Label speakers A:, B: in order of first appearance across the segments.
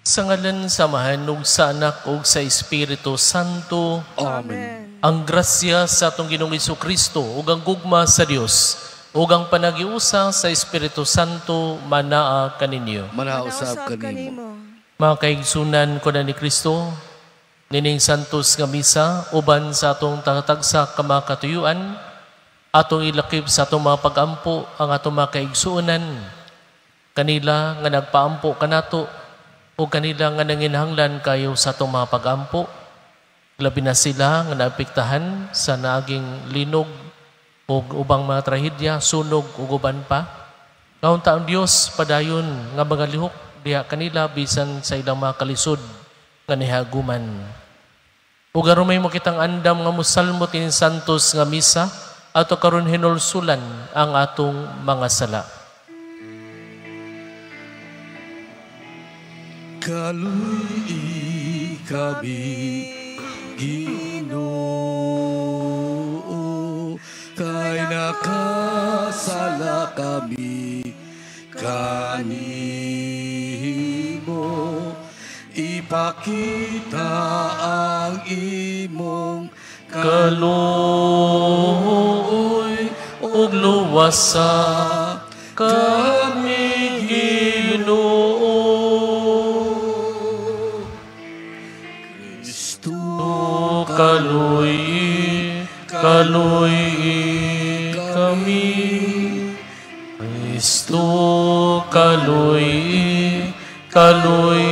A: Sa ngalan sa Amahan ug sa Anak ug sa Espiritu Santo.
B: Amen.
A: Ang grasya sa atong Ginoong Kristo ug ang gugma sa Dios ug ang panagiusa sa Espiritu Santo manaa kaninyo.
B: Manausab kanimo.
A: Mga kaigsunan ko na ni Kristo, nining santos nga misa uban sa atong tatagsa ka mga katuyuan, atong ilakip sa atong mga pagampo ang atong mga kaigsuonan, kanila nga nagpaampo kanato o kanila nga nanginahanglan kayo sa atong mga pagampo. Labi na sila nga naapektahan sa naaging linog o ubang mga trahedya, sunog ug uban pa. Ngaunta ang Dios padayon nga mga lihok diha kanila bisan sa ilang mga kalisod nga nihaguman. Ug aron may mo kitang andam nga mosalmo tin santos nga misa ato karon hinulsulan ang atong mga sala.
B: Kaluy kami, Ginoo, kay nakasala kami kanimo. Ipakita ang imong
A: kaluoy ug luwasa kami, Ginoo.
B: Kristo,
A: kaluy, kaluy kami. Kristo, kaluy, kaluy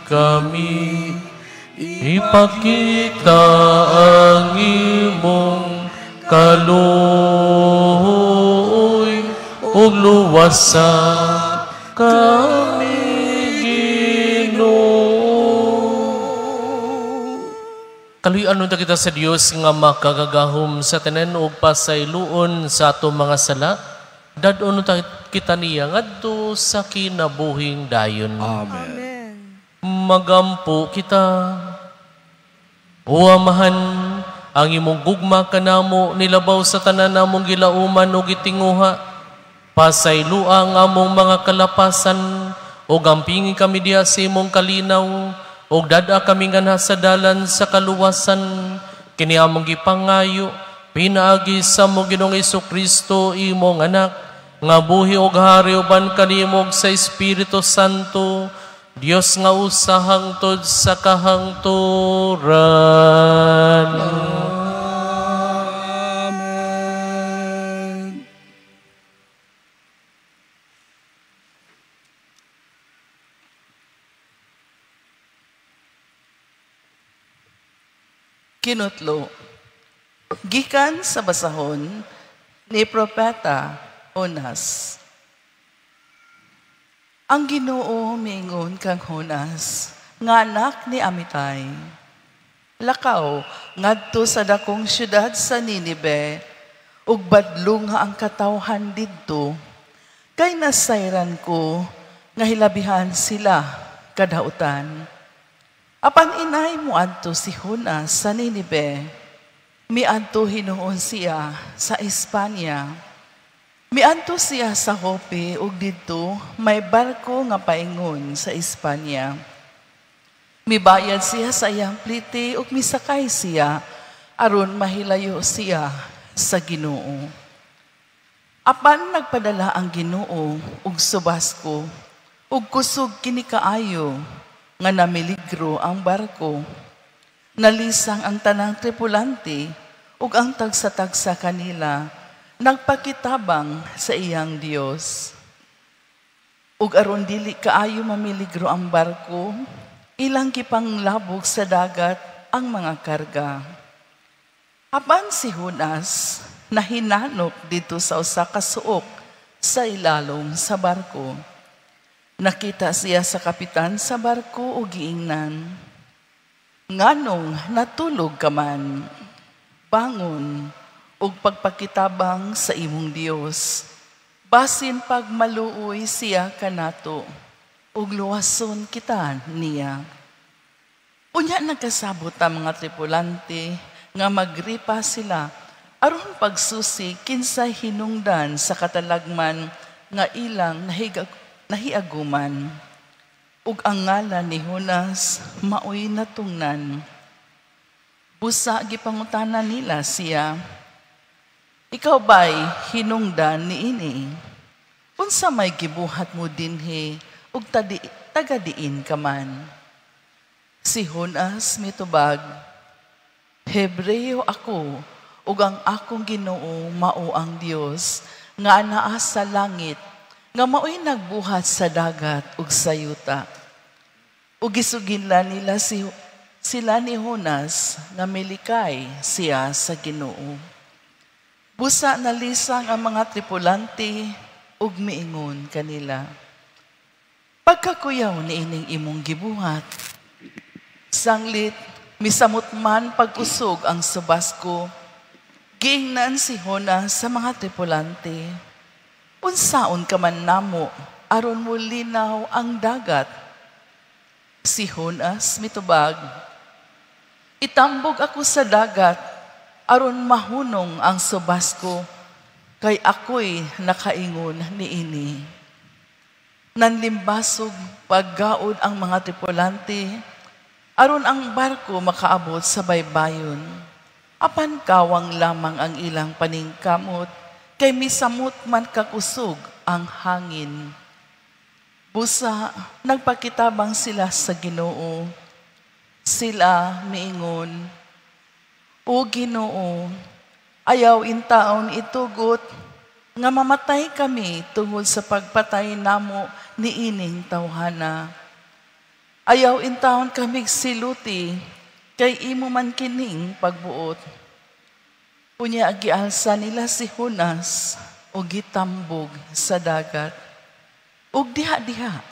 A: kami. Ipakita ang imong kaluoy ug luwasa kami, Ginoo. Kaluy-an unta kita sa Dios nga makagagahom sa tanan ug pasayloon sa atong mga sala. Dad-on unta kita niya ngadto sa kinabuhing dayon.
B: Amen.
A: Magampo kita. O Amahan, ang imong gugma kanamo nilabaw sa tanan namong gilauman ug gitinguha. Pasayloa ang among mga kalapasan ug ampingi kami diha sa imong kalinaw ug dad-a kami nganha sa dalan sa kaluwasan. Kini among gipangayo pinaagi sa among Ginoong Hesukristo, imong anak, nga buhi ug hari uban kanimo sa Espiritu Santo, Dios nga usa hangtod sa kahangturan.
B: Amen.
C: Kinutlo, gikan sa basahon ni Propeta Jonas. Ang Ginoo miingon kang Jonas, nga anak ni Amitay. Lakaw ngadto sa dakong syudad sa Ninibe, ug badlunga ang katawhan didto, kay nasayran ko nga hilabihan sila kadautan. Apan inay moadto si Jonas sa Ninibe, miadto hinuon siya sa Espanya. Miadto siya sa Jope ug didto may barko nga paingon sa Espanya. Mibayad siya sa iyang plite ug misakay siya aron mahilayo siya sa Ginoo. Apan nagpadala ang Ginoo og subasko ug kusog kini kaayo nga namiligro ang barko. Nalisang ang tanang tripulante ug ang tagsa-tagsa kanila nagpakitabang sa iyang Dios. Ug aron dili kaayo mamiligro ang barko, ilang gipanglabog sa dagat ang mga karga. Apan si Jonas nahinanok dito sa usa ka suok sa ilalom sa barko. Nakita siya sa kapitan sa barko ug giingnan, "Nganong natulog ka man? Bangon ug pagpakitabang sa imong Dios. Basin pagmaluoy siya kanato, ug luwason kita niya." Unya nagkasabot ang mga tripulante nga magripa sila aron pagsusi kinsay hinungdan sa katalagman nga ilang nahiaguman. Ug ang ngalan ni Jonas maoy natungnan. Busa gipangutana nila siya, "Ikaw ba'y hinungdan niini? Unsa may gibuhat mo dinhi ug taga-diin ka man?" Si Jonas mitubag, "Hebreo ako, ug ang akong Ginoo mao ang Dios nga anaa sa langit, nga maoy nagbuhat sa dagat ug sa yuta." Ug gisuginlan nila sila ni Jonas nga milikay siya sa Ginoo. Busa nalisang ang mga tripulante ug miingon kanila, "Pagkakuyaw niining imong gibuhat. Sanglit misamot man pag-usog ang subasko, giingnan si Jonas sa mga tripulante, "Unsaon ka man namo aron mo linaw ang dagat?" Si Jonas mitubag, "Itambog ako sa dagat aron mahunong ang subasko, kay ako'y nakaingon niini." Nanlimbasog paggaod ang mga tripulante aron ang barko makaabot sa baybayon. Apan kawang lamang ang ilang paningkamot, kay misamot man kakusog ang hangin. Busa nagpakitabang sila sa Ginoo. Sila miingon, "O Ginoo, ayaw intaon itugot nga mamatay kami tungod sa pagpatay namo niining tawhana. Ayaw intaon kami siluti, kay imo man kining pagbuot." Unya gialsa nila si Jonas o gitambog sa dagat. Ug diha-diha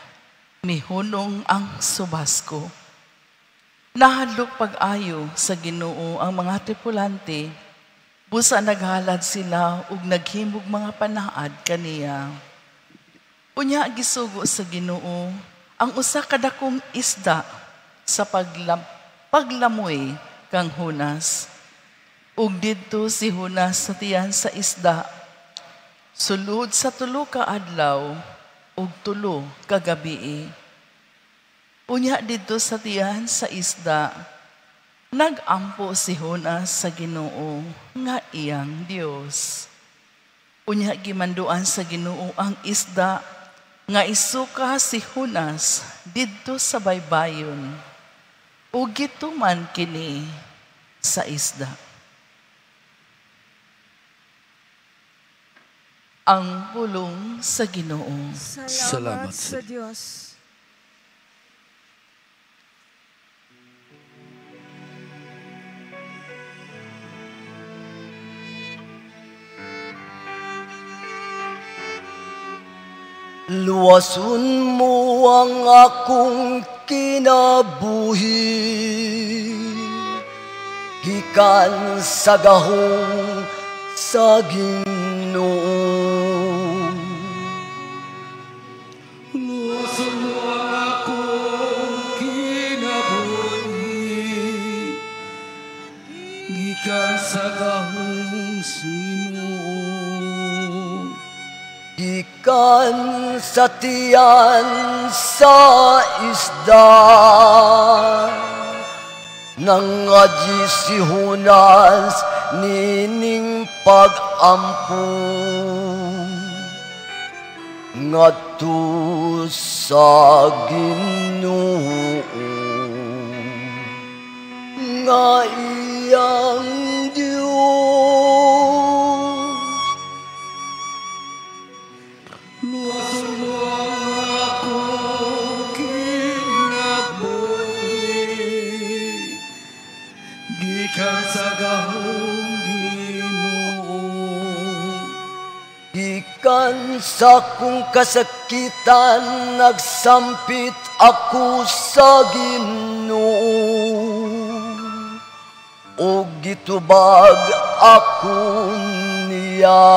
C: mihunong ang subasko. Nahadlok pag-ayo sa Ginoo ang mga tripulante, busa naghalad sila ug naghimog mga panaad kaniya. Unya gisugo sa Ginoo ang usa ka dakong isda sa paglamoy kang Jonas. Ug didto si Jonas sa tiyan sa isda, sulod sa 3 ka adlaw ug 3 ka gabii. Unya didto sa tiyan sa isda, nag-ampo si Jonas sa Ginoo nga iyang Dios. Unya gimanduan sa Ginoo ang isda nga isuka si Jonas didto sa baybayon, ug gituman kini sa isda. Ang pulong sa Ginoo.
B: Salamat sa
D: Dios.
B: Luwason mo ang akong kinabuhi, gikan sa gahom sa Ginoo.
E: Luwason mo ang akong kinabuhi, gikan sa gahom sa Ginoo.
B: Gikan sa tiyan sa isda, nangadyi si Jonas nining pag-ampo ngadto sa Ginoo nga iyang Dios.
E: Luwason mo ang akong kinabuhi, gikan sa gahom Ginoo.
B: Gikan sa akong kasakitan, nagsampit ako sa Ginoo, ug gitubag ako niya.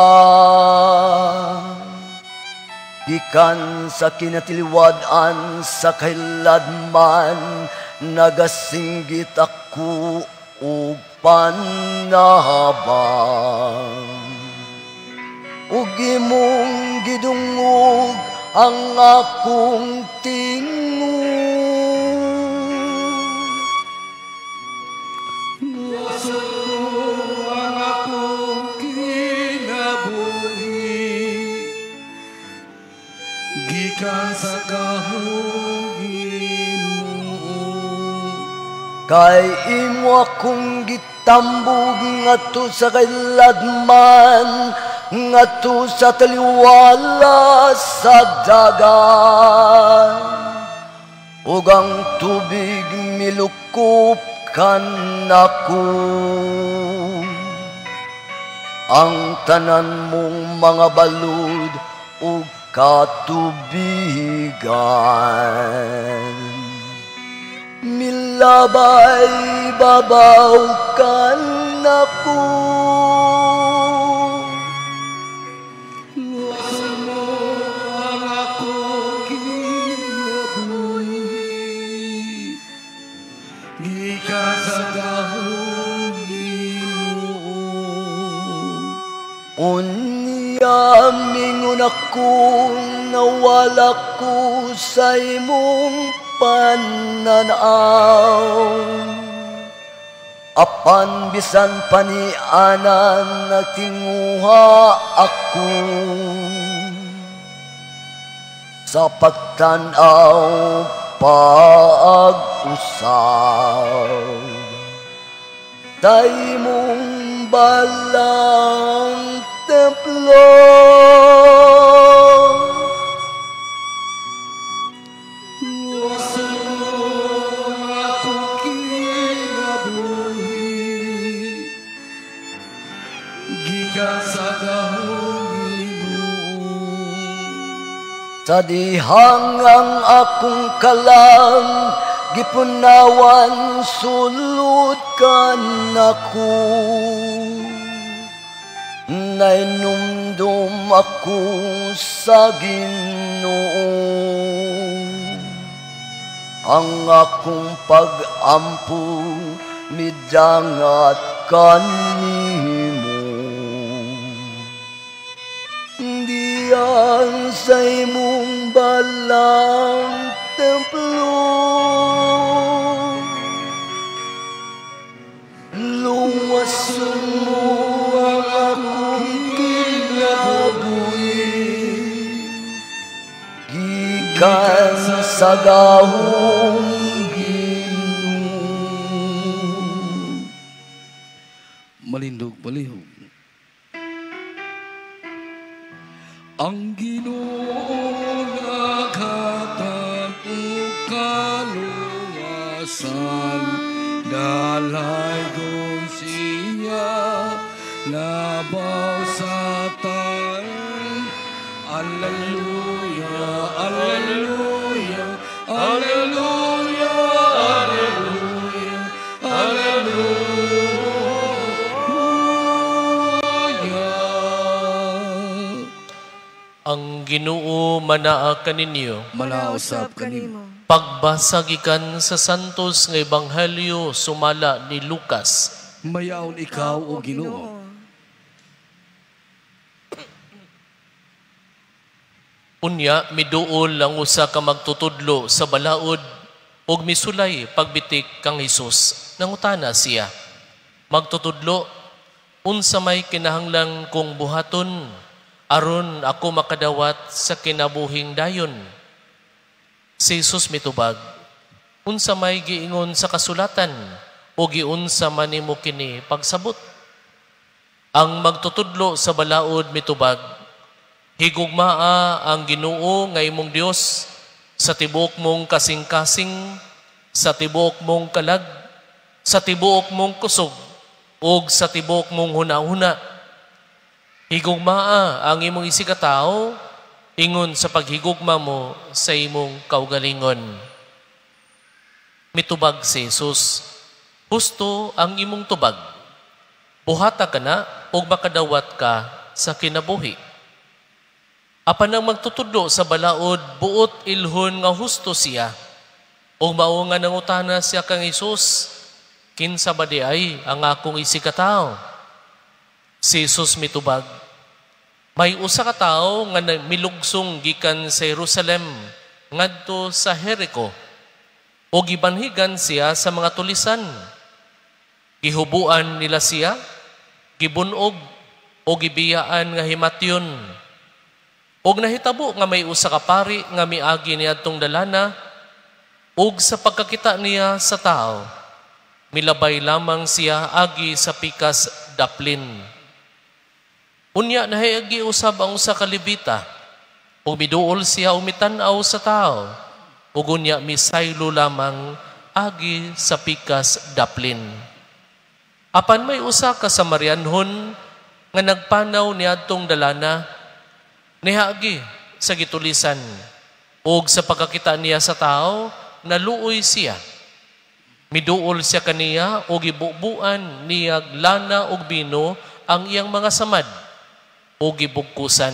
B: Gikan sa kinatiliwad-an sa kahiladman, nagasinggit ako og panahabang. Ug imong gidungog ang akong tingog. Kay imo akong gitambog ngadto sa kailadman, ngadto sa taliwala sa dagat. Ug ang tubig milukop kanako. Ang tanan mong mga balud ug katubigan milabay babaw kanako.
E: Luwason mo ang akong kinabuhi, gikan sa gahom Ginoo.
B: Unya mingon ako, nawala ko sa imong pananaw. Apan bisan panianan nagtinguha ako sa pagtan-aw pag-usab sa imong balang templo.
E: Luwason mo ang akong kinabuhi, gikan sa gahom Ginoo.
B: Sa dihang ang akong kalang gipunawan sulod kanako. Nainumdum ako sa Ginoo. Ang akong pag-ampo midangat kanimo. Diyan sa imong balang templo, luwason mo ang akong kinabuhi, gikan sa gahom Ginoo.
E: Malindog palihog. Ang Ginoo naghatag og kaluwasan, dalaygon siya labaw sa tanan. Alleluia, alleluia, alleluia, alleluia, alleluia.
A: Ang Ginoo manaa kaninyo.
E: Manausap kanimo.
A: Pagbasa gikan sa Santos nga Ebanghelyo sumala ni Lucas.
E: Mayaon ikaw, o Ginoo.
A: Unya miduol ang usa ka magtutudlo sa balaod ug misulay pagbitik kang Hesus. Nangutana siya, magtutudlo, unsa may kinahanglan kong buhaton aron ako makadawat sa kinabuhing dayon? Si Jesus mitubag, unsa may giingon sa kasulatan o giunsa man nimo kini pagsabot? Ang magtutudlo sa balaod mitubag, higugmaa ang Ginoo nga imong Dios sa tibuok mong kasing-kasing, sa tibuok mong kalag, sa tibuok mong kusog, ug sa tibuok mong hunahuna. Higugmaa ang imong isigkatawo ingon sa paghigugma mo sa imong kaugalingon. Mitubag si Jesus, husto ang imong tubag. Buhata ka na ug makadawat ka sa kinabuhi. Apan ang magtutudlo sa balaod, buot ilhon nga husto siya. Ug mao nga nangutana siya kang Hesus, kinsa ba di ay ang akong isigkatawo? Si Jesus mitubag, may usa ka tawo nga milugsong gikan sa Jerusalem ngadto sa Jericho, ug gibanhigan siya sa mga tulisan. Gihubuan nila siya, gibunog o gibiyaan nga himatyon. Ug nahitabo nga may usa ka pari nga miagi niadtong dalana, ug sa pagkakita niya sa tao, Milabay lamang siya agi sa pikas daplin. Unya nahayagi usab ang usa ka Levita. Ug miduol siya ug mitan-aw sa tao. Ug unya misaylo lamang agi sa pikas daplin. Apan may usa ka Samarianhon nga nagpanaw niadtong dalana, nihaagi sa gitulisan. Ug sa pagkakita niya sa tao, naluoy siya. Miduol siya kaniya ug gibubuan niya lana ug bino ang iyang mga samad ug gibugkusan.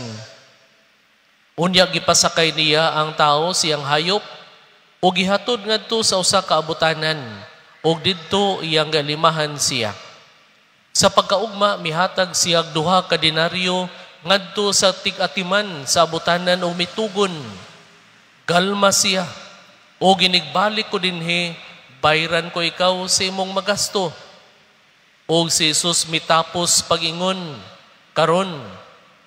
A: Unya gipasakay niya ang tao siyang hayop ug gihatod ngadto sa usa ka abutanan ug didto iyang galimahan siya. Sa pagkaugma mihatag siya og 2 ka denaryo ngadto sa tig-atiman sa abutanan ug mitugon. Galma siya ug ginigbalik ko dinhi, bayran ko ikaw sa imong magasto. Og si Jesus mitapos pag-ingon, karon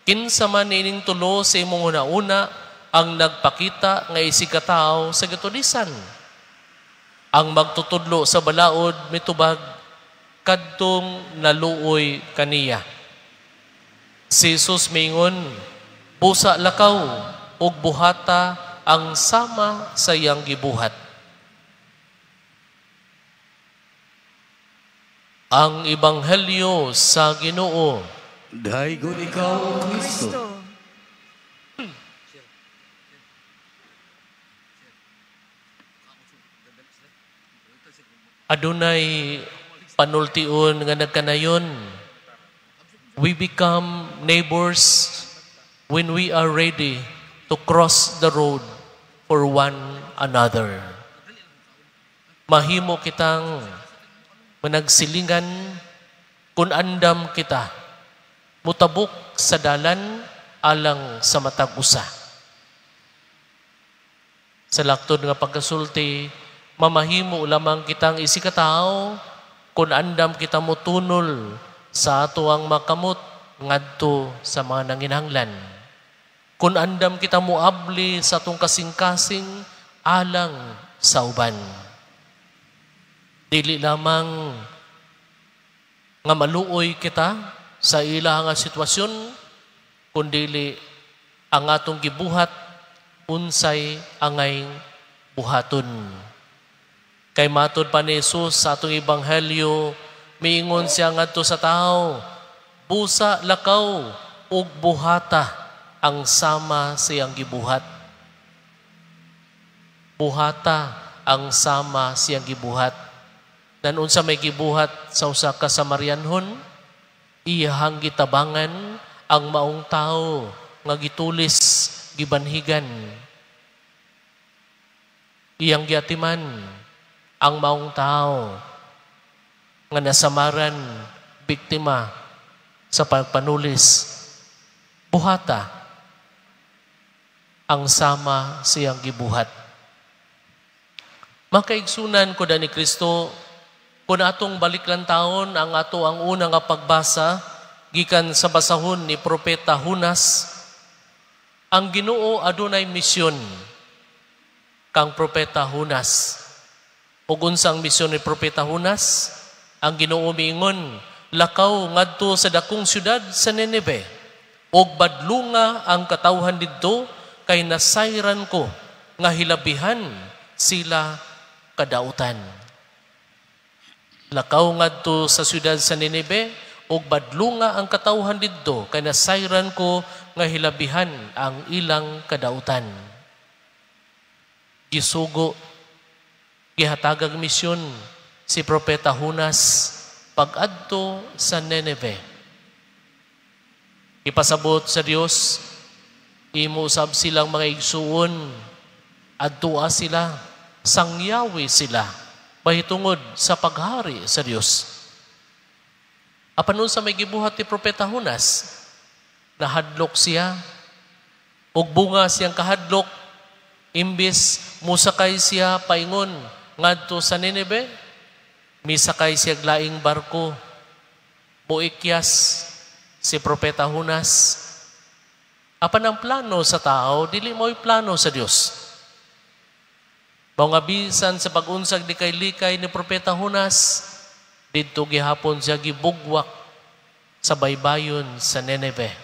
A: kinsa man ining tulo sa imong una-una ang nagpakita nga isig katawo sa gitulisan? Ang magtutudlo sa balaod mitubag, kadtong naluoy kaniya. Si Jesus miingon, busa lakaw ug buhata ang sama sa iyang gibuhat. Ang Ebanghelyo sa Ginoo.
E: Daygon ikaw, O Kristo.
A: Adunay panultion nga nagkanayon. We become neighbors when we are ready to cross the road for one another. Mahimo kitang managsilingan kung andam kita mutabok sa dalan alang sa matag usa. Sa laktod nga pagkasulti, mamahimo lamang kitang isikataw kung andam kita motunol sa ato ang makamot ngadto sa mga nanginahanglan. Kung andam kita moabli sa atong kasing-kasing alang sa uban. Dili lamang nga maluoy kita sa ila nga sitwasyon, kundili ang atong gibuhat unsay angay buhaton. Kay matod pa ni Jesus sa atong ebanghelyo, miingon siya ngadto sa tao, busa lakaw ug buhata ang sama siyang gibuhat. Buhata ang sama siyang gibuhat. Dan unsa may gibuhat sa usa ka Samarianhon, iyahang gitabangan ang maong tao nga gitulis, gibanhigan. Iyang giatiman ang maong tao nga nasamaran, biktima sa pagpanulis. Buhata ang sama siyang gibuhat. Makaigsunan ko ni Kristo, kung atong baliklan taon ang ato ang una nga pagbasa gikan sa basahon ni Propeta Jonas, ang Ginoo adunay misyon kang Propeta Jonas. Ug unsang misyon ni Propeta Jonas? Ang Ginoo miingon, lakaw ngadto sa dakong syudad sa Nineve ug badlunga ang katawhan didto kay nasayran ko nga hilabihan sila kadautan. Lakaw ngadto sa syudad sa Nineve ug badlunga ang katawhan didto kay nasayran ko nga hilabihan ang ilang kadautan. Gisugo, gihatagag misyon si Propeta Jonas pag-adto sa Nineve. Ipasabot sa Dios, imo usab silang mga igsuon, adtua sila, sangyawi sila, bahitungod sa paghari sa Dios. Apan unsa may gibuhat ni Propeta Jonas, nahadlok siya, ug bunga siyang kahadlok, imbis musakay siya paingon ngadto sa Nineve, misakay siya laing barko, muikyas si Propeta Jonas. Apan ang plano sa tao, dili mo'y plano sa Dios. Mao nga bisan sa pag-unsag di kay likay ni Propeta Jonas, Didto gihapon siya gibugwak sa baybayon sa Nineveh.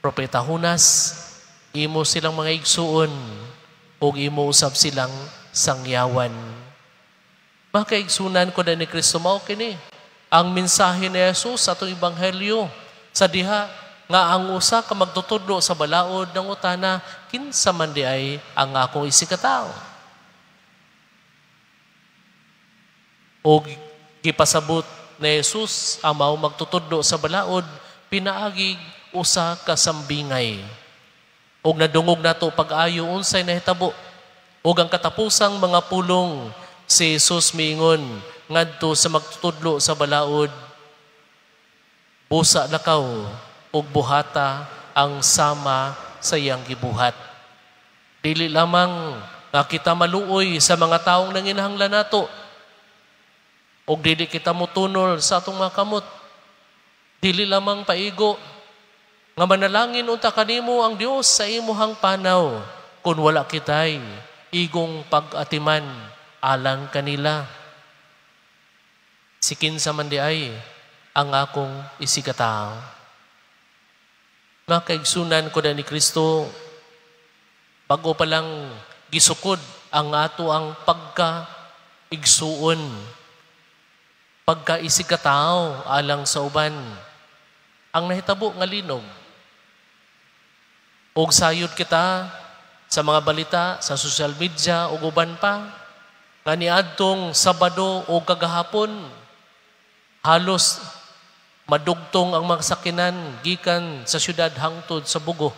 A: Propeta Jonas, imo silang mga igsuon ug imo usab silang sangyawan. Mga kaigsunan ko na ni Kristo, mao kini ang mensahe ni Jesus sa atong ebanghelyo sa diha nga ang usa ka magtutudlo sa balaod nangutana, "Kinsa man di ay ang akong isigkatawo?" Og gipasabot ni Jesus ang mao magtutudlo sa balaod pinaagi usa ka sambingay. Og nadungog nato pag-ayo unsay nahitabo. Og ang katapusang mga pulong, si Jesus miingon ngadto sa magtutudlo sa balaod, "Busa lakaw ug buhata ang sama sa iyang gibuhat." Dili lamang nga kita maluoy sa mga taong nanginahanglan nato, ug dili kita motunol sa atong mga kamot. Dili lamang paigo nga manalangin unta kanimo ang Dios sa imuhang panaw kung wala kitay igong pag-atiman alang kanila. Si kinsa man di ay ang akong isigkatawo? Mga kaigsunan ko na ni Kristo, bago pa lang gisukod ang ato ang pagka-igsuon, pagka-isigkatao alang sa uban, ang nahitabo nga linog. Og sayod kita sa mga balita, sa social media ug uban pa, nga niadtong Sabado o kagahapon, halos madugtong ang mga sakinan gikan sa syudad hangtod sa Bugo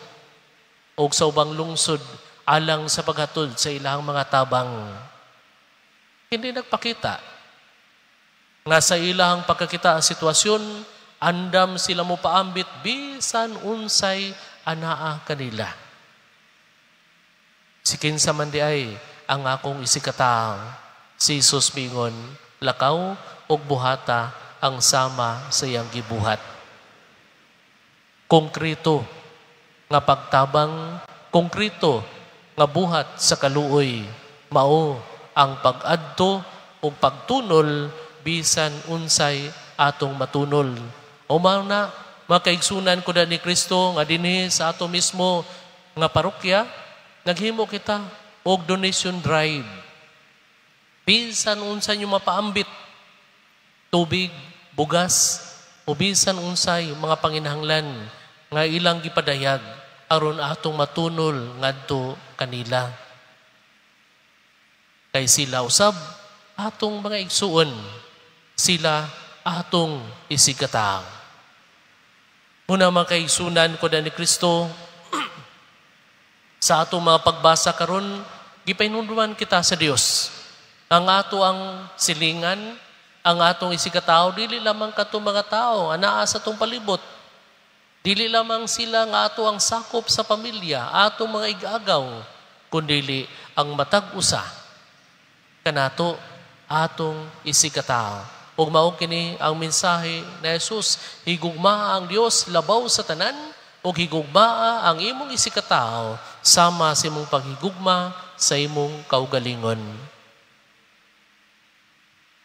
A: o sa ubang lungsod alang sa paghatod sa ilang mga tabang. Hindi nagpakita nga sa ilang pagkakita ang sitwasyon, andam sila mo paambit bisan unsay anaa kanila. Si kinsa man di ay ang akong isigkatawo? Si Jesus mingon, "Lakaw ug buhata ang sama sa iyang gibuhat." Konkreto nga pagtabang, konkreto nga buhat sa kaluoy, mao ang pag-adto ug pagtunol bisan unsay atong matunol. O mao na, mga kaigsunan ko na ni Kristo, nga dinhi sa ato mismo nga parokya, naghimo kita og donation drive. Bisan unsay nyo mapaambit, tubig, bugas, o bisan unsay mga panginahanglan nga ilang gipadayag aron atong matunol ngadto kanila. Kay sila usab atong mga igsuon, sila atong isigkatawo. Muna, mga kaigsunan ko na ni Kristo, sa atong mga pagbasa karon, gipahinumduman kita sa Dios. Ang ato ang silingan, ang atong isigkatao, dili lamang katong mga tao anaa sa atong palibot. Dili lamang sila nga ato ang sakop sa pamilya, atong mga igagaw, kundili ang matag usa kanato atong isigkatao. Ug mao kini ang mensahe ni Jesus, higugmaa ang Dios labaw sa tanan ug higugmaa ang imong isigkatao sama sa imong paghigugma sa imong kaugalingon.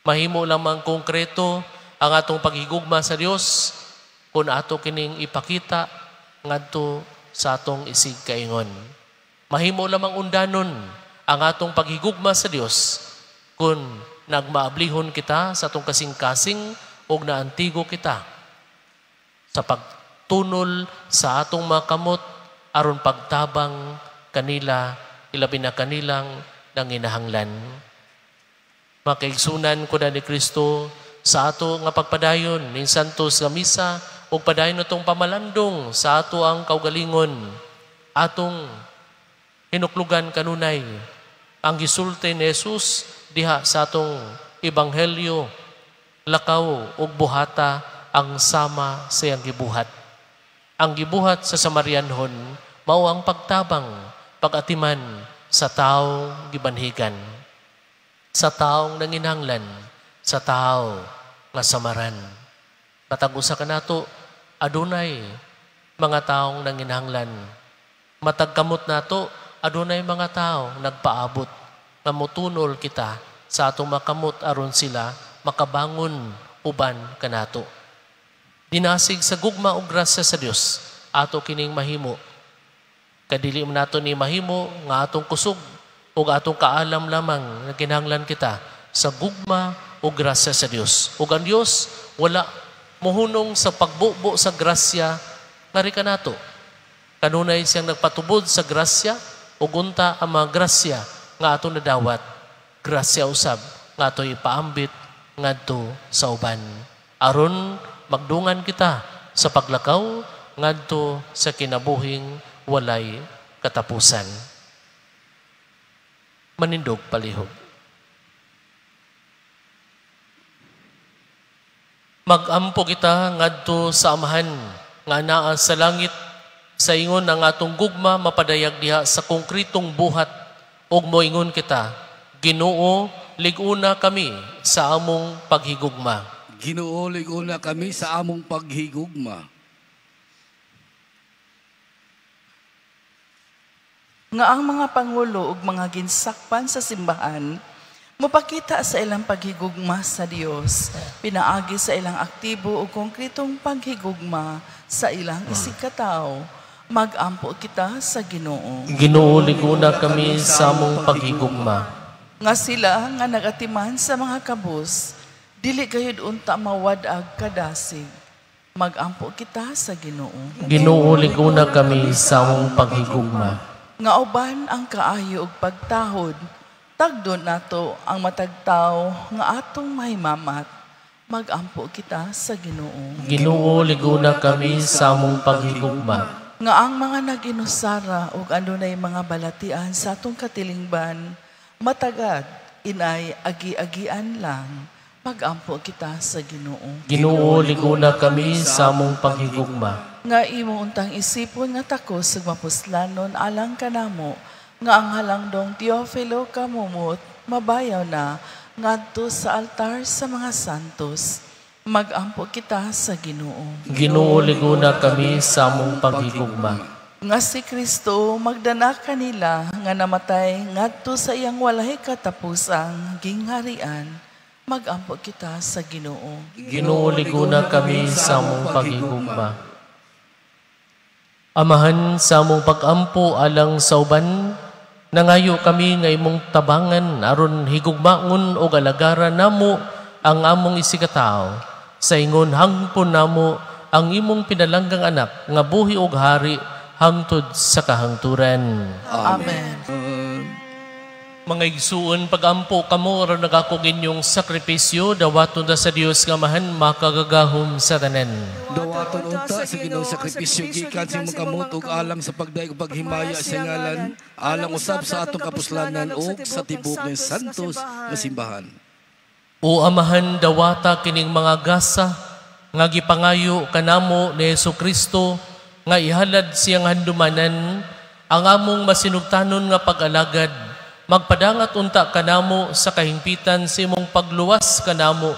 A: Mahimo lamang konkreto ang atong paghigugma sa Dios kung ato kining ipakita ngadto sa atong isigkaingon. Mahimo lamang undanon ang atong paghigugma sa Dios kung nagmaablihon kita sa atong kasing-kasing ug naantigo kita sa pagtunol sa atong mga kamot aron pagtabang kanila, ilabi na kanilang nanginahanglan. Mga kaigsunan ko na ni Kristo, sa ato nga pagpadayon ning Santos nga Misa ug padayon atong pamalandong sa ato ang kaugalingon, atong hinuklugan kanunay ang gisulti ni Jesus diha sa atong ebanghelyo, "Lakaw ug buhata ang sama sa iyang gibuhat." Ang gibuhat sa Samarianhon mao ang pagtabang, pagatiman sa taong gibanhigan, sa taong nanginahanglan, sa tao nga samaran. Matag usa kanato, adunay mga taong nanginahanglan. Matag kamot nato, adunay mga tao nagpaabot nga motunol kita sa atong makamot aron sila makabangon uban kanato. Dinasig sa gugma ug grasya sa Dios ato kining mahimo. Kadili man nato ni mahimo nga atong kusog ug atong kaalam lamang nga kinahanglan kita sa gugma ug grasya sa Dios. Ug ang Dios wala mohunong sa pagbubo sa grasya ngari kanato. Kanunay siyang nagpatubod sa grasya ug unta ang mga grasya nga atong nadawat, grasya usab nga ato ipaambit ngadto sa uban. Aron magdungan kita sa paglakaw ngadto sa kinabuhing walay katapusan. Manindog palihog. Magampo kita ngadto sa Amahan nga naa sa langit sa ingon ang atong gugma mapadayag diha sa konkretong buhat ug moingon kita, Ginoo, lig-una kami sa among paghigugma.
E: Ginoo, lig-una kami sa among paghigugma.
C: Nga ang mga pangulo ug mga ginsakpan sa simbahan mopakita sa ilang paghigugma sa Dios, pinaagi sa ilang aktibo ug konkretong paghigugma sa ilang isigkatawo. Magampo kita sa Ginoo.
A: Ginoo, liguna kami sa among paghigugma.
C: Nga sila nga nagatiman sa mga kabus, dili gayud unta mawad-ag kadasig. Magampo kita sa Ginoo.
A: Ginoo, liguna kami sa among paghigugma.
C: Nga uban ang kaayo ug pagtahod, tagdon nato ang matag tawo nga atong mahimamat. Magampo kita sa Ginoo.
A: Ginoo, liguna kami sa among paghigugma.
C: Nga ang mga nag-inusara ug adunay mga balatian sa atong katilingban, matagad inay agi-agian lang. Magampo kita sa Ginoo.
A: Ginoo, liguna kami sa among paghigugma.
C: Nga imo untang isipon nga takos ug mapuslanon alang kanamo, nga ang halangdong Teofilo kamumot mabayaw na ngadto sa altar sa mga santos. Magampo kita sa Ginoo.
A: Ginoo, liguna kami sa among paghigugma.
C: Nga si Kristo magdana kanila nga namatay ngadto sa iyang walay katapusang gingharian. Magampo kita sa Ginoo.
A: Ginoo, liguna kami sa among paghigugma. Amahan, sa among pagampo alang sa uban, nangayo kami nga imong tabangan aron higugmaon og alagaran namo ang among isigkatawo. Sa ingon hangpon namo ang imong pinalanggang anak nga buhi og hari hangtod sa kahangturan.
C: Amen.
A: Mga igsuon, pagampo kamo aron nagakog inyong sakripisyo, dawaton ta sa Dios nga Amahan makagagahom sa tanan.
E: Dawaton unta sa Ginoo sakripisyo gikan sa imong kamot ug alang sa pagdayeg ug paghimaya sa ngalan, alang usab sa atong kapuslanan ug sa tibuok ng santos nga simbahan.
A: O Amahan, dawata kining mga gasa nga gipangayo kanamo ni Hesukristo nga ihalad siyang handumanan ang among masinugtanon nga pag-alagad. Magpadangat unta kanamo sa kahimpitan sa imong pagluwas kanamo.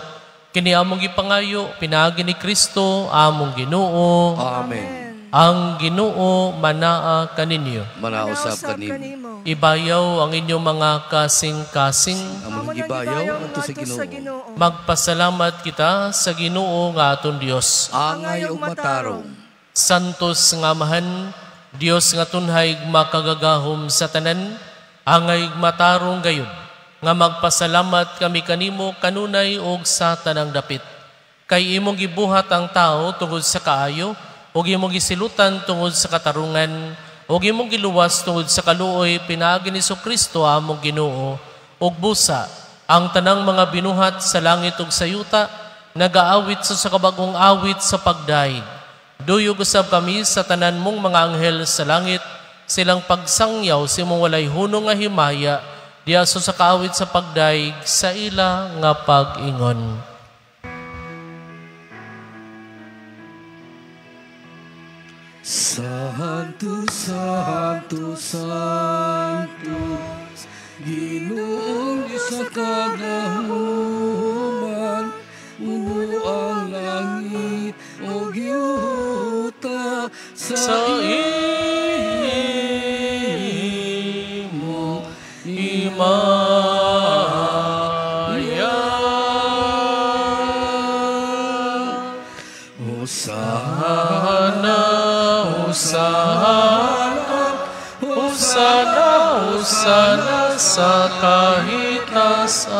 A: Kini among gipangayo pinaagi ni Kristo among Ginoo.
E: Amen.
A: Ang Ginoo manaa kaninyo.
E: Manausap kanimo.
A: Ibayaw ang inyong mga kasing-kasing.
E: Among gibayaw ngadto sa Ginoo.
A: Magpasalamat kita sa Ginoo nga aton Dios.
E: Angay ug matarong.
A: Santos nga Amahan, Dios nga tunhay makagagahom sa tanan, angay matarong gayud nga magpasalamat kami kanimo kanunay og sa tanang dapit. Kay imong gibuhat ang tao tungod sa kaayo, ug imong gisilutan tungod sa katarungan, ug imong giluwas tungod sa kaluoy pinaagi ni Kristo among Ginoo. Ug busa ang tanang mga binuhat sa langit ug sa yuta nagaawit sa kabagong awit sa pagdaig. Duyog usab kami sa tanan mong mga anghel sa langit, silang pagsangyaw sa imong walay hunong nga himaya, diha sa kaawit sa pagdaig sa ila nga pag-ingon.
E: Santo, Santo, Santo, Ginoong Diyos sa kagahuman, puno ang langit o yuta sa imo himaya.
A: sala sa kahitasan.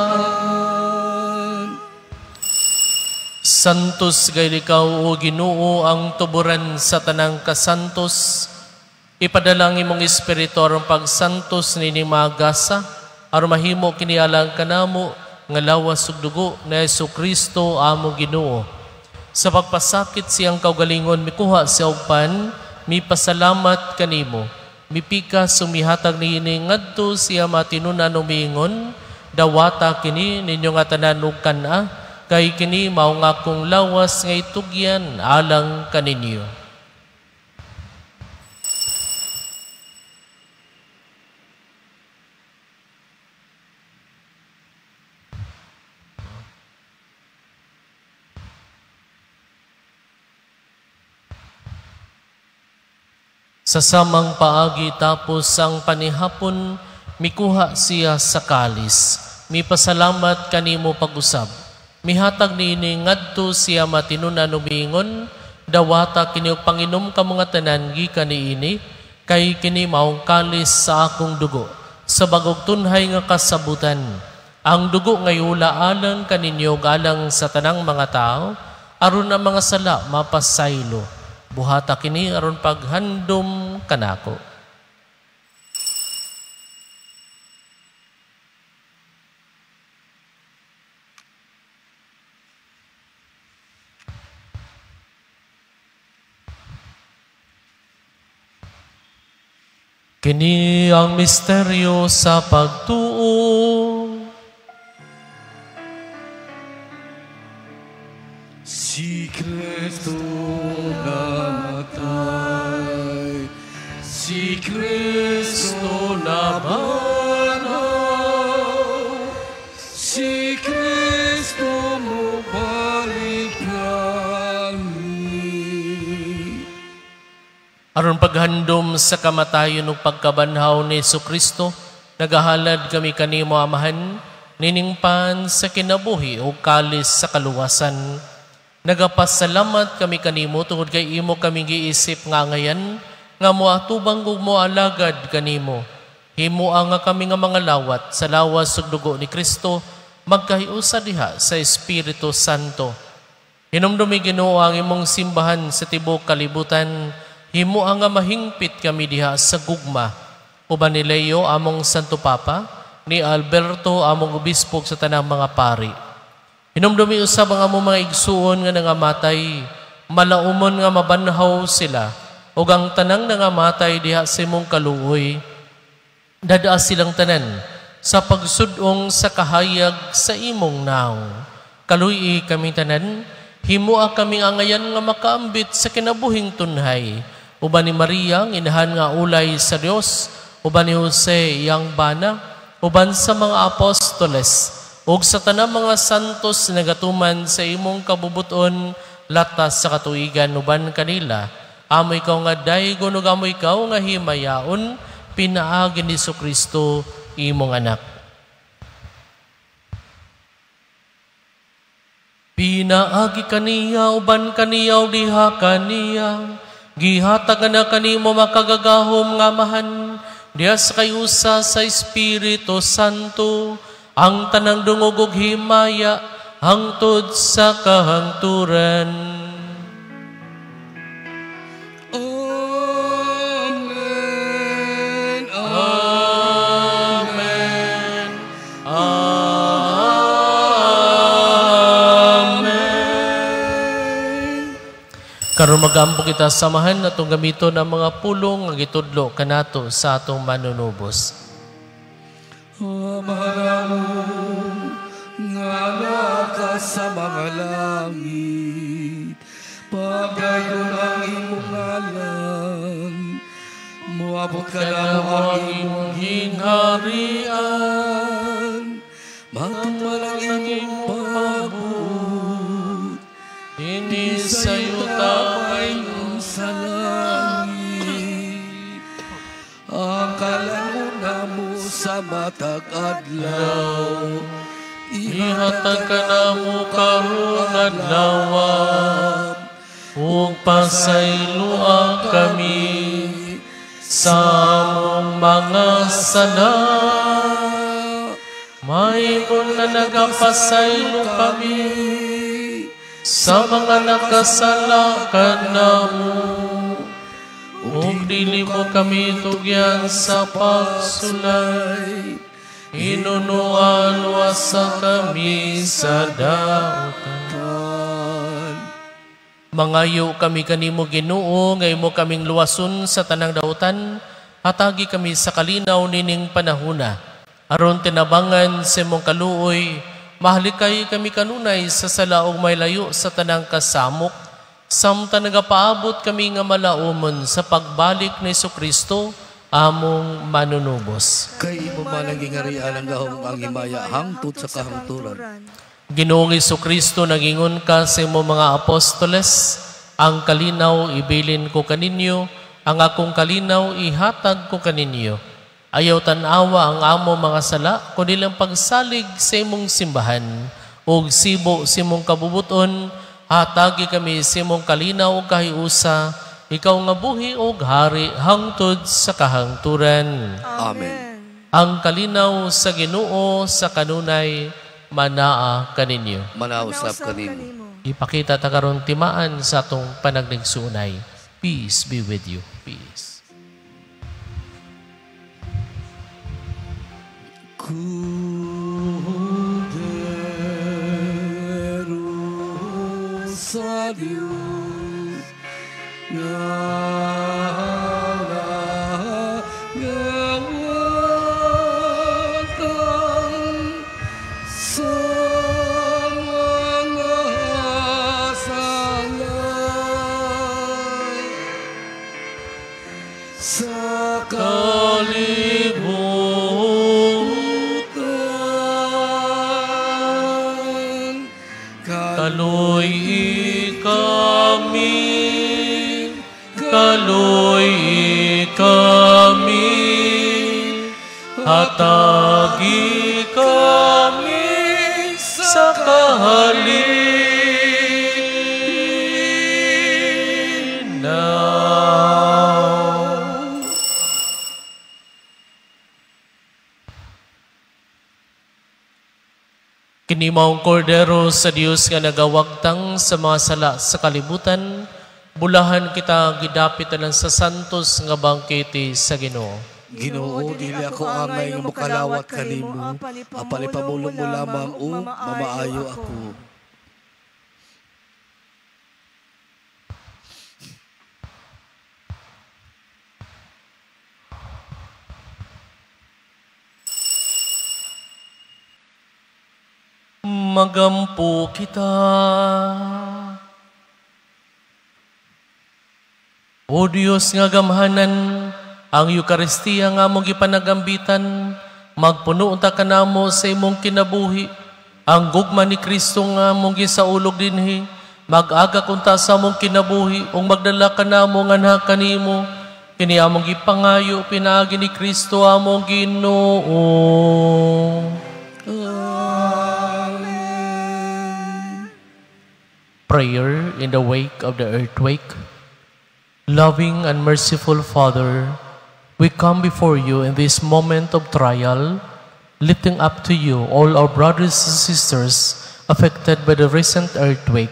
A: Santos gayud ikaw, o Ginoo, ang tuburan sa tanang kasantos. Ipadala ang imong Espiritu aron pagsantos nining mga gasa, aron mahimo kini alang kanamo nga lawas ug dugo ni Hesukristo among Ginoo. Sa pagpasakit siyang kaugalingon, mikuha siya og pan, mipasalamat kanimo. Mipikas sumihatag niini ngadto siya matinunan umiingon, dawata kini ninyo nga tanan ug kan-a, kay kini mao nga akong lawas nga itugyan alang kaninyo. Sa samang paagi tapos ang panihapon, mikuha siya sa kalis. Mipasalamat kanimo pag-usab. Mihatag niini ngadto siya matinunan umiingon, dawata kini og panginom kamo nga tanan gikan niini, kay kini maong kalis sa akong dugo, sa bagong tunhay nga kasabutan. Ang dugo ngayula alang kaninyo alang sa tanang mga tao, aron ang mga sala mapasaylo. Buhata kini aron paghandom kanako. Kini ang misteryo sa pagtuo.
E: Si Kristo namatay, si Kristo nabanhaw, si Kristo mobalik kami.
A: Aron paghandom sa kamatayon ug pagkabanhaw ni Hesukristo, nagahalad kami kanimo, Amahan, nining pan sa kinabuhi ug kalis sa kaluwasan. Nagapasalamat kami kanimo tungod kay imo kami giisip nga ngayan nga moatubang ug moalagad kanimo. Himoa nga kami nga mga lawat sa lawas ug dugo ni Kristo magkahiusa diha sa Espiritu Santo. Hinumdumi Ginoo ang imong simbahan sa tibuok kalibutan. Himoa nga mahingpit kami diha sa gugma. Uban ni Leo among Santo Papa, ni Alberto among obispo sa tanang mga pari. Hinumdumi usab ang among mga igsuon nga nangamatay, malaumon nga mabanhaw sila, ug ang tanang nangamatay diha sa imong kaluoy, dadaa silang tanan sa pagsud-ong sa kahayag sa imong naong. Kaluy-i kami tanan, himoa kaming angayan nga makaambit sa kinabuhing tunhay, uban ni Maria ang inahan nga ulay sa Dios, uban ni Jose iyang bana, uban sa mga apostoles, ug sa tanang mga santos nagatuman sa imong kabubuton latas sa katuigan uban kanila. Amo ikaw nga daygon ug amo ikaw nga himayaon, pinaagi ni Hesukristo imong anak. Pinaagi kaniya uban kaniya diha kaniya, gihatag na kanimo makagagahom nga Amahan, diha sa kayusa sa Espiritu Santo, ang tanang dungog ug himaya hangtod sa kahangturan.
E: Amen.
A: Amen. Amen. Karon mag-ampo kita samahan atong gamiton ang mga pulong nga gitudlo kanato sa atong manunubos.
E: Ama nga naka sa mga langit, pagdayon ang imong ngalan, moabot ka namo ang imong gingharian, matuman ang imong pagbuot,
A: dinhi sa yuta
E: ayon sa langit. Ang kalangon namo sa matag adlaw,
A: ihatag kanamo karong adlaw, ug pasayloa kami Sa among mga sala, mahimong nga nagapasaylo kami sa mga nakasala kanamo. Ug dili mo kami tugyan sa pagsulay, hinunoa luwasa kami sa dautan. Mangayo kami kanimo, Ginoo, nga imo kaming luwason sa tanang dautan, hatagi kami sa kalinaw nining panahuna. Aron tinabangan sa imong kaluoy, mahalikay kami kanunay sa sala ug mailayo sa tanang kasamok, samtang nagapaabot kami nga malaumon sa pagbalik ni Kristo, among manunubos.
E: Kay imo man ang gingarian, ang gahom, ang himaya, hangtod sa kahangturan.
A: Ginoong Kristo, nagingon ka sa imong mga apostoles, "Ang kalinaw ibilin ko kaninyo, ang akong kalinaw ihatag ko kaninyo." Ayaw tan-awa ang amo mga sala, kundi ang pagsalig sa imong simbahan. Ug sibo sa imong kabubuton, hatagi kami sa imong kalinaw ug kahiusa, ikaw nga buhi ug hari hangtod sa kahangturan.
E: Amen.
A: Ang kalinaw sa Ginoo sa kanunay manaa kaninyo.
E: Manaa usab kanimo.
A: Ipakita ta karon timaan sa atong panagligsunay. Peace be with you. Peace.
E: Kordero sa Diyos nga nagawatang sa mga sala sa
A: kalibutan. Kaluy-i kami, kaluy-i kami, hatagi kami sa kalinaw. Kini maong kordero sa Dios nga nagawagtang sa mga sala sa kalibutan, bulahan kita gidapit alang sa santos nga bangkete sa Ginoo.
E: Ginoo, dili ako angay nga mokalawat kanimo, apan ipamulong mo lamang ug mamaayo ako.
A: Magampo kita. O Dios nga gamhanan, ang Eukaristiya nga among gipanagambitan, magpuno unta kanamo sa imong kinabuhi. Ang gugma ni Kristo nga among gisaulog dinhi, mag-aga kunta sa among kinabuhi ug magdala kanamo nganha kanimo. Kini among gipangayo pinaagi ni Kristo among Ginoo.
E: Amen.
A: Prayer in the wake of the earthquake. Loving and merciful Father, we come before you in this moment of trial, lifting up to you all our brothers and sisters affected by the recent earthquake.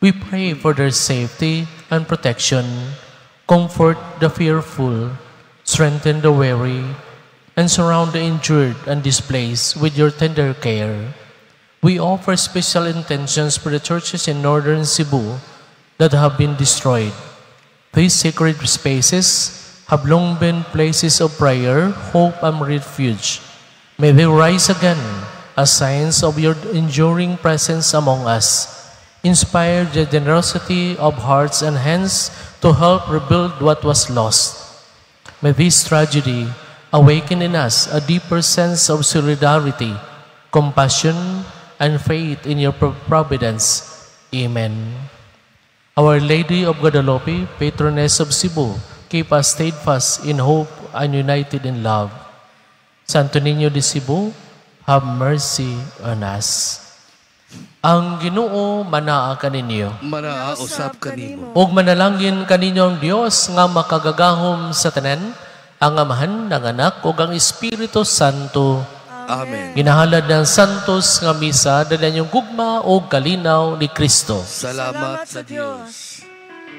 A: We pray for their safety and protection, comfort the fearful, strengthen the weary, and surround the injured and displaced with your tender care. We offer special intentions for the churches in northern Cebu that have been destroyed. These sacred spaces have long been places of prayer, hope, and refuge. May they rise again as signs of your enduring presence among us. Inspire the generosity of hearts and hands to help rebuild what was lost. May this tragedy awaken in us a deeper sense of solidarity, compassion, and faith in your providence. Amen. Our Lady of Guadalupe, patroness of Cebu, keep us steadfast in hope and united in love. Santo Niño de Cebu, have mercy on us. Ang Ginoo manaa kaninyo.
E: Manaa usab kanimo.
A: Ug manalangin kaninyo ang Dios nga makagagahom sa tanan, ang Amahan, ang Anak ug ang Espiritu Santo.
E: Amen.
A: Ginahalad ng Santos nga Misa, dala niyong gugma o kalinaw ni Kristo.
E: Salamat sa Dios.